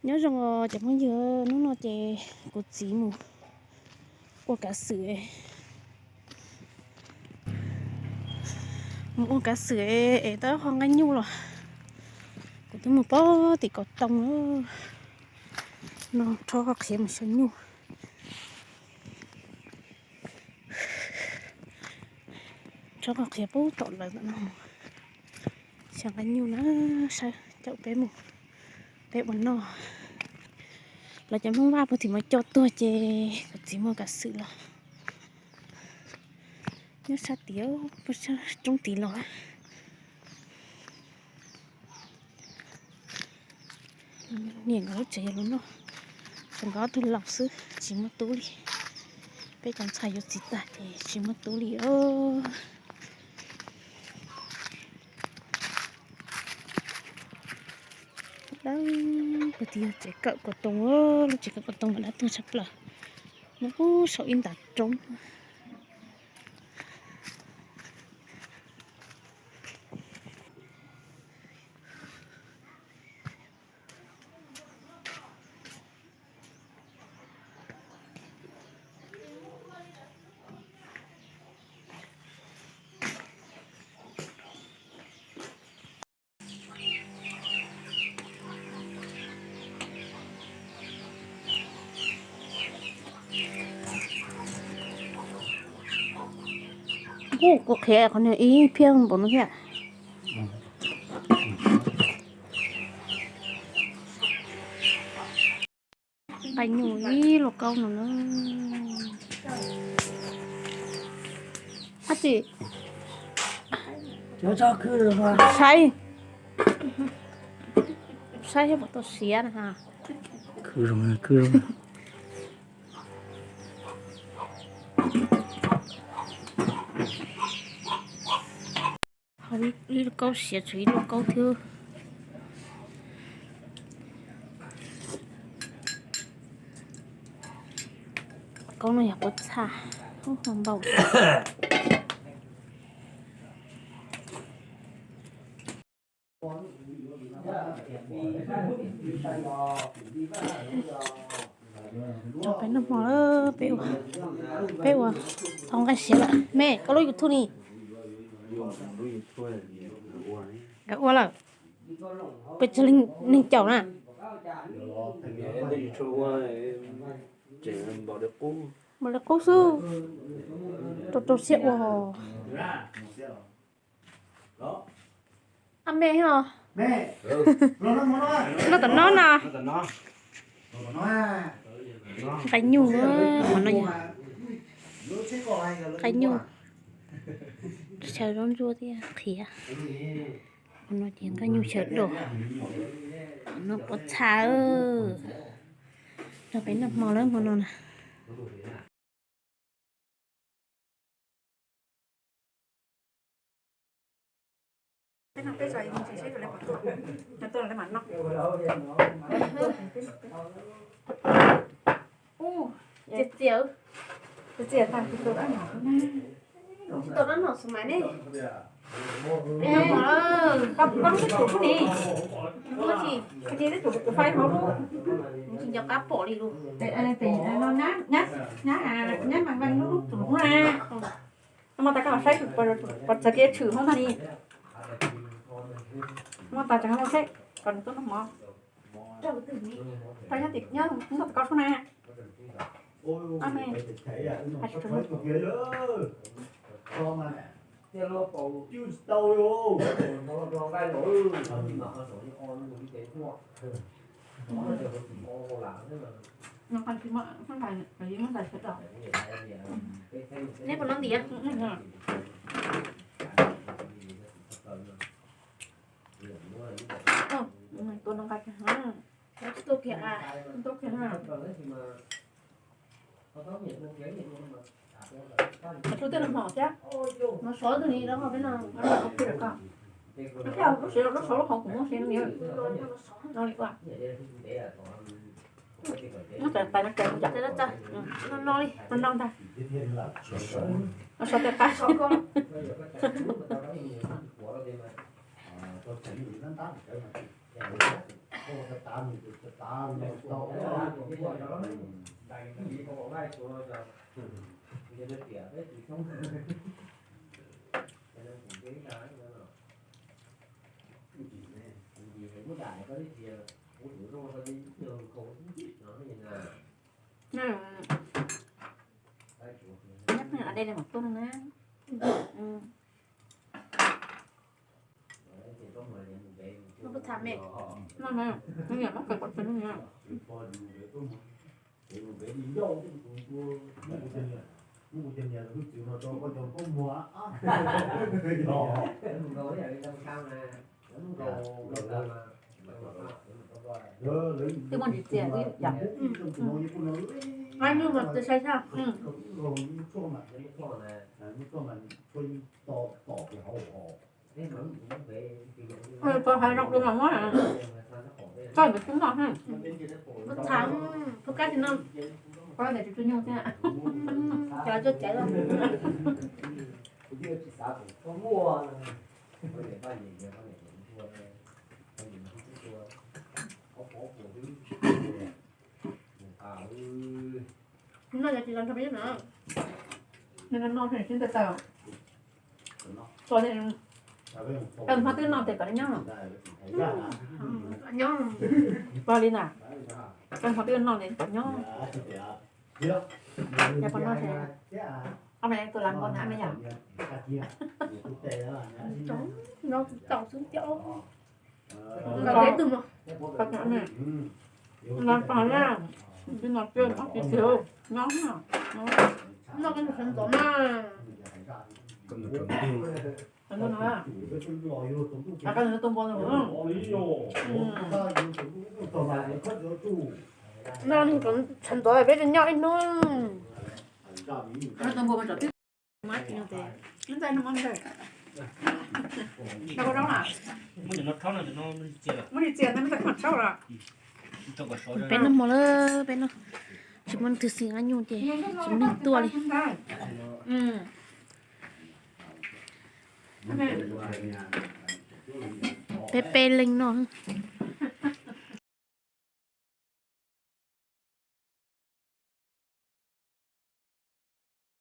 Nyob zoo os cov phooj ywg, hnub no ces kuv txiv mus ua kav xwm, mus ua kav xwm es tau qho nqaij nyuj los. Kuv twb mus pog tim kaum too no, rho qho qhiav mus xyaw nyuj. Rho qho qhiav pub tom lawv tom no, xyaw nqaij nyuj na, saib caum peb mus, peb ua noj. Lawv cov Hmoob Vaj puag tim Mos Cos tuag ces kuv txiv mus kav xwm los nyob sab tid, puag sab roob tid los. Niam nkawd lub tsev yog lub no, tsuas nkawd ob tug laus xwb tsis muaj tub li. Peb cov ntxhais yuav txiv tag ces tsis muaj tub li os. Dawb, puag tid yog tsev kawm kuv too, lub tsev kawm kuv too mas dab tuag tshaj plaws, nyob puag saum ib ntav roob. Kuv qhia qhov no ib phiab npaum no thiab. Nqaij nyuj ib lauj kaub no na. Ab tsi, saib, saib thiab puas tau siav na ha. Ib lauj kaub siav tshuav ib lauj kaub thiab. Kaub no yog kaub txhaj, npau. Peb noj hmo lawm, peb ua, peb ua tau nqaij siav lawm. Me, koj lub YouTube ni? Nkawd ua lawm. Pes tsawg leeg caum na? Npaum li qub xwb. Rau rau siab ua. Ab me os. Noj tom no na. Nqaij nyuj, qhov no yog nqaij nyuj. Xyaw zaub ntsuab thiab qhiav. Qhov no ces nqaij nyuj xyaw dua. Qhov no kaub txhaj. Nrog peb noj hmo lawm hmo no na. Txias txias, txias txias tag, tsis tau dab nom xwb mas ne. Koj lub teb tsuas lub ni, koj tsis, koj tsis teb tsuas kuv fai hauv lub, tsis nco qab pom li lub. Nyab mas nqee lub lub tsuas lub na. Muaj tas koj los saib, pom txawv tias tshwm hauv ntag ni. Muaj tas tseem los saib kom nws tuaj noj mov. Tau nyob tim nyob noj tas koj sub na. Ab me, hais tsis tshua. Neb puas noj ntiav? Tua noj nqaij kiag. Tua kiag na. Tus twg noj hmo thiab? No sov twg ni, rau qhov peb no. Lub sov lub hauv kuv muab xev no li ua. Muab tais no rais kuv cov no no li, no no ntag. No sov tais qab. Nhắc ở đây là một tuần nữa. Ừ. Nó có thả mẹ. Nó nè, nó nhả nó phải quật phần nó nhả. Twb muaj ntsis txias twb yam. Ai, nws mas txias sai sai. Tau hais zoo dua mas muab, txoj ntawd twb noj ha. Koj txhav, koj kab tsis noj, koj tias tsis tshua nyuaj thiab. Cov coj caiv los. Noj cov tsis zoo nrog peb noj. Noj noj sib ntaus tau. Peb hmoob twb noj tes kom nyob. Nyob. Pog li na. Peb hmoob twb noj tes kom nyob. Yog pog noj ces, ob me tus lam npua na me yom. Noj tau xwb tiag. Noj pog na, twb noj tiag, ob txiv nyob. Noj koj nws sawv ntxov na. Koj nws sawv ntxov na. Koj nws tus npua na. Noj sawv ntxov peb tsis nyob ib hnub. Tus npua mas tsom twb. Peb noj hmo lawm, peb noj tsis muaj leej twg xis qab nyuj ces tsis muaj neeg tuaj li. Peb peb leeg noj.